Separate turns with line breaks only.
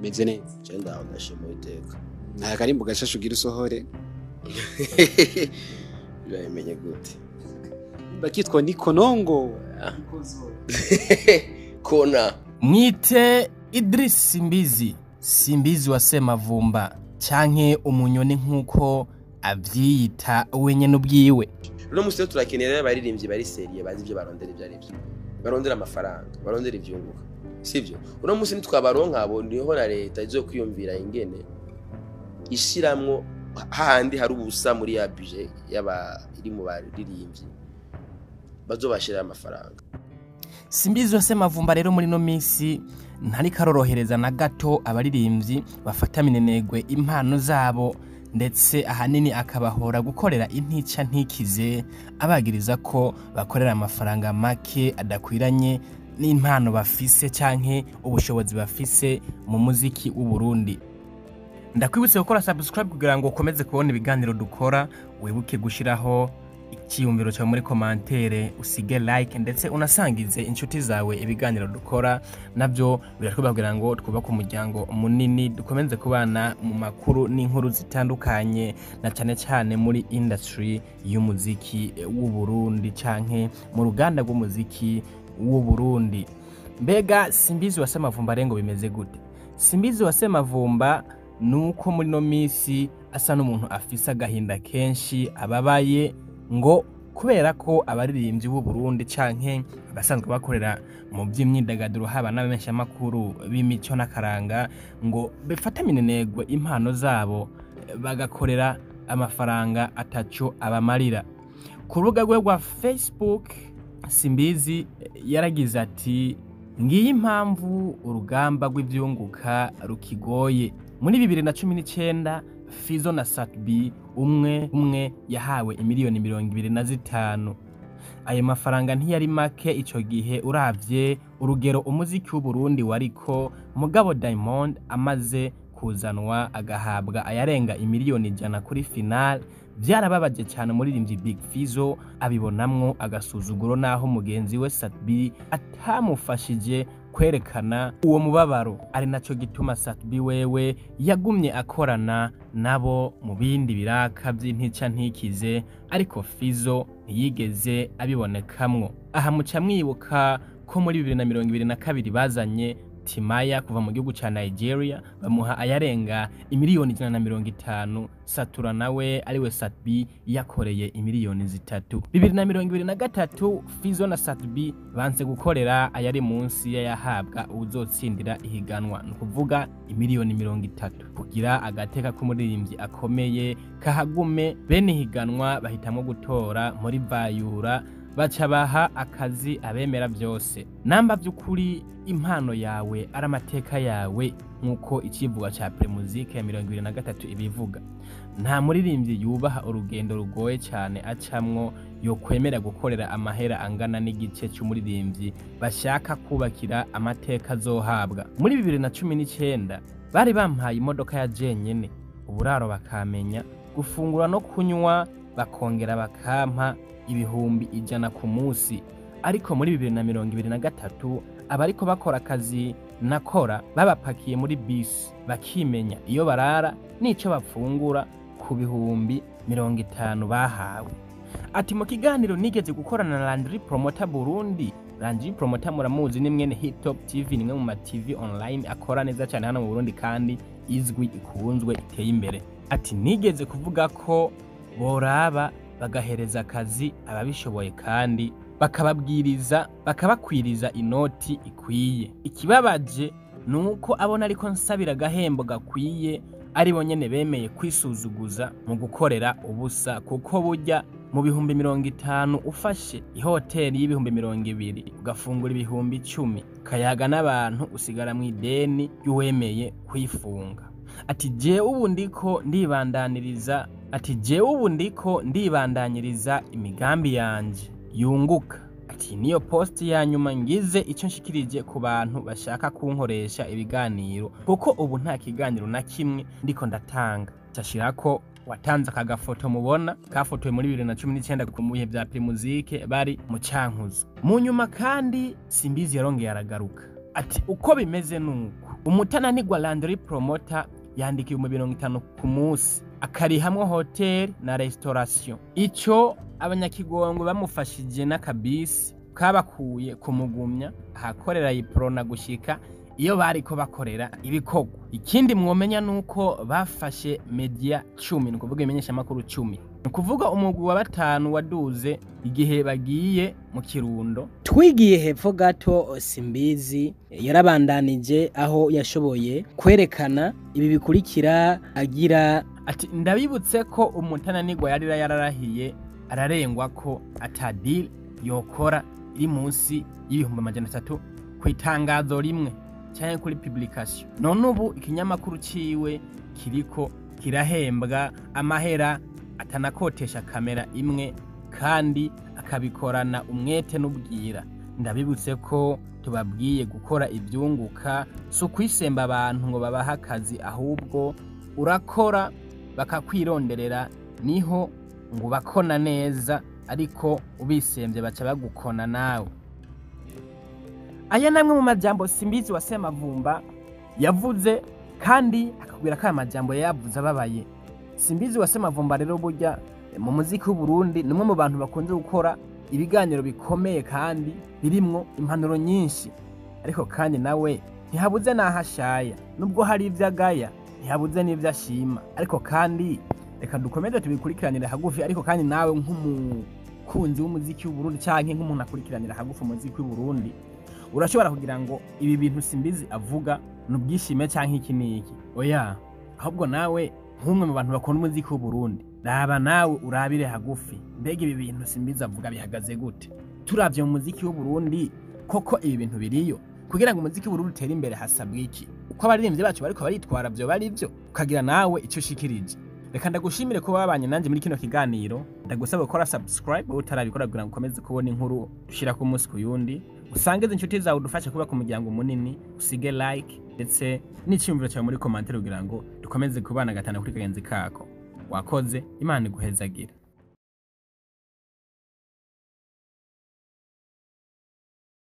Meze neza.
Je ndaho, ndashima Uwiteka.
Nta karimbo gashasha ugira usohore?
Urabimenye gute?
Bakitwa Nikonongo.
Kona.
Mwite Idris Simbizi, Simbizi wa Semavumba canke umunyoni nk'uko avyiyita wenyene ubwiwe.
Uno musi rero turakenera rero abaririmbyi bari sérieux, bazi ibyo barondera ibyo ari byo, barondera amafaranga, barondera ivyunguka, sivyo? Uno musi nitwabaronka abo, niho na leta izokwiyumvira ingene ishiramwo hahandi hari ubusa muri ya budget yaba iri mu baririmbyi, bazobashirira amafaranga.
Simbizi wa Semavumba rero muri no misi ntariko arorohereza na gato abaririmbyi bafata minenegwe impano zabo, ndetse ahanini akabahora gukorera intica ntikize, abagiriza ko bakorera amafaranga make adakwiranye n'impano bafise canke ubushobozi bafise mu muziki w'u Burundi. Ndakwibutse gukora subscribe kugira ngo ukomeze kubona ibiganiro dukora, wibuke gushiraho icyiyumviro cyawe muri commentaire, usige like, ndetse unasangize inshuti zawe ibiganiro dukora. Nabyo biratwubakira ngo twubake umuryango munini, dukomeze kubana mu makuru n'inkuru zitandukanye, na cyane cyane muri industry y'umuziki w'u Burundi canke mu ruganda rw'umuziki w'u Burundi. Mbega Simbizi wa Semavumba rengo bimeze gute? Simbizi wa Semavumba nuko muri no misi asa n'umuntu afise agahinda kenshi, ababaye ngo kubera ko abaririmbyi b'u Burundi canke abasanzwe bakorera mu by'imyidagaduro, haba n'abamenyeshamakuru b'imico n'akaranga, ngo bafata minenegwe impano zabo bagakorera amafaranga ataco abamarira. Ku rubuga rwe rwa Facebook, Simbizi yaragize ati: "Ngiyi impamvu urugamba rw'ivyunguka rukigoye. Muri 2019 Fizo na Sat-B umwe umwe yahawe imiliyoni 25. Ayo mafaranga ntiyari make ico gihe uravye urugero umuziki w'Uburundi wariko. Mugabo Diamond amaze kuzanwa agahabwa ayarenga imiliyoni 100 kuri final, vyarababaje cyane umuririmbyi Big Fizzo, abibonamwo agasuzuguro, naho mugenzi we Sat-B atamufashije kwerekana uwo mubabaro. Ari naco gituma Sat-B wewe yagumye akorana nabo mu bindi biraka vy'intica ntikize, ariko Fizzo ntiyigeze abibonekamwo." Aha muca mwibuka ko muri 2022 bazanye Timaya kuva mu gihugu ca Nigeria, bamuha ayarenga imiliyoni 150. Satura nawe ariwe Sat-B yakoreye imiliyoni 3. 2023 Fizzo na Sat-B banse gukorera ayari munsi y'ayahabwa uwuzotsindira ihiganwa, ni ukuvuga imiliyoni 30. Kugira agateka k'umuririmbyi akomeye kahagume, bene ihiganwa bahitamwo gutora muri vayura, baca baha akazi abemera byose. Namba by'ukuri impano yawe ari amateka yawe, nk'uko icivuga ca Primusic ya 2023 ibivuga, nta muririmbyi yubaha urugendo rugoye cyane acamwo yokwemera gukorera amahera angana n'igice cy'umuririmbyi bashaka kubakira amateka azohabwa. Muri 2019 bari bampaye imodoka ya jenyene, uburaro, bakamenya gufungura no kunywa, bakongera bakampa 100,000 ku munsi. Ariko muri 2023 abariko bakora akazi nakora babapakiye muri bisi, bakimenya iyo barara n'ico bafungura ku 50,000 bahawe." Ati: "Mu kiganiro nigeze gukorana na Landry Promoter Burundi." Landry Promoter muramuzi, ni mwene Hit TV, nimwe mu ma TV online akora neza cyane hano mu Burundi kandi izwi, ikunzwe, iteye imbere. Ati: "Nigeze kuvuga ko boraba bagahereza akazi ababishoboye kandi bakababwiriza, bakabakwiriza inoti ikwiye. Ikibabaje ni uko abona ariko nsabira agahembo gakwiye ari bo nyene bemeye kwisuzuguza mu gukorera ubusa, kuko burya mu 50,000 ufashe ihoteli y'20,000, ugafungura 10,000, kayaga n'abantu, usigara mu ideni ry'uwemeye kwifunga." Ati: "Jewe ubu ndiko ndibandaniriza." Ati: "Jewe ubu ndiko ndibandanyiriza imigambi yanje yunguka." Ati: "Niyo post ya nyuma ngize icyo nshikirije ku bantu bashaka kunkoresha ibiganiro, kuko ubu nta kiganiro na kimwe ndiko ndatanga." Cashirako watanze aka gafoto mubona kafotowe muri 2019 ku bihe vya Primusic bari mu Cankuzo. Mu nyuma kandi Simbizi yarongeye aragaruka ati: "Uko bimeze nuko Umutananirwa Landry Promoter yandika 50,000 ku munsi, akarihamwo hotel na restauration. Ico abanyakigongwe bamufashije n'akabisi kabakuye kumugumya ahakorera Iprona gushika iyo bariko bakorera ibikorwa. Ikindi mwomenya nuko bafashe media 10, ni ukuvuga ibimenyeshamakuru 10, ni ukuvuga umugwi wa 5 waduze igihe bagiye mu Kirundo.
Twigiye hepfo gato, Simbizi yarabandanije aho yashoboye kwerekana ibi bikurikira agira
ati: ndabibutse ko umutananirwa yari yararahiye ararengwa ko ata deal yokora iri munsi y'300,000 ku itangazo rimwe canke kuri publication. None ubu ikinyamakuru ciwe kiriko kirahembwa amahera atanakotesha kamera imwe, kandi akabikorana umwete n'ubwira. Ndabibutse ko tubabwiye gukora ivyunguka si ukwisemba abantu ngo babahe akazi, ahubwo urakora bakakwironderera, niho ngo ubakona neza, ariko ubisembye baca bagukona nawe. Aya namwe mu majambo Simbizi wa Semavumba yavuze, kandi akabwira ko aya majambo yayavuze ababaye. Simbizi wa Semavumba rero burya mu muziki w'u Burundi ni umwe mu bantu bakunze gukora ibiganiro bikomeye kandi birimwo impanuro nyinshi, ariko kandi nawe ntihabuze n'aho ashaya, nubwo hari ivyo agaya ntihabuze n'ivyo ashima. Ariko kandi reka dukomeze tubikurikiranire hagufi. Ariko kandi nawe nk'umukunzi w'umuziki w'u Burundi canke nk'umuntu akurikiranira hagufi umuziki w'u Burundi, urashobora kugira ngo ibi bintu Simbizi avuga ni ubwishime canke iki n'iki. Oya, ahubwo nawe nk'umwe mu bantu bakunda umuziki w'u Burundi, raba nawe urabire hagufi, mbega ibi bintu Simbizi avuga bihagaze gute? Turavye mu muziki w'u Burundi koko ibi bintu biriyo? Kugira ngo umuziki w'u Burundi utere imbere hasabwa iki? Uko abaririmbyi bacu bariko baritwara vyo bari vyo? Ukagira nawe ico ushikirije. Reka ndagushimire kuba wabanye nanje muri kino kiganiro. Ndagusaba gukora subscribe wowe utarabikora kugira ngo ukomeze kubona inkuru dushira ku munsi ku yundi. Usange izi inshuti zawe udufashe kubaka umuryango munini, usige like ndetse n'iciyumviro cyawe muri commentaire kugira ngo dukomeze kubana gatanu kuri kagenzi kako. Wakoze, Imana iguhezagire.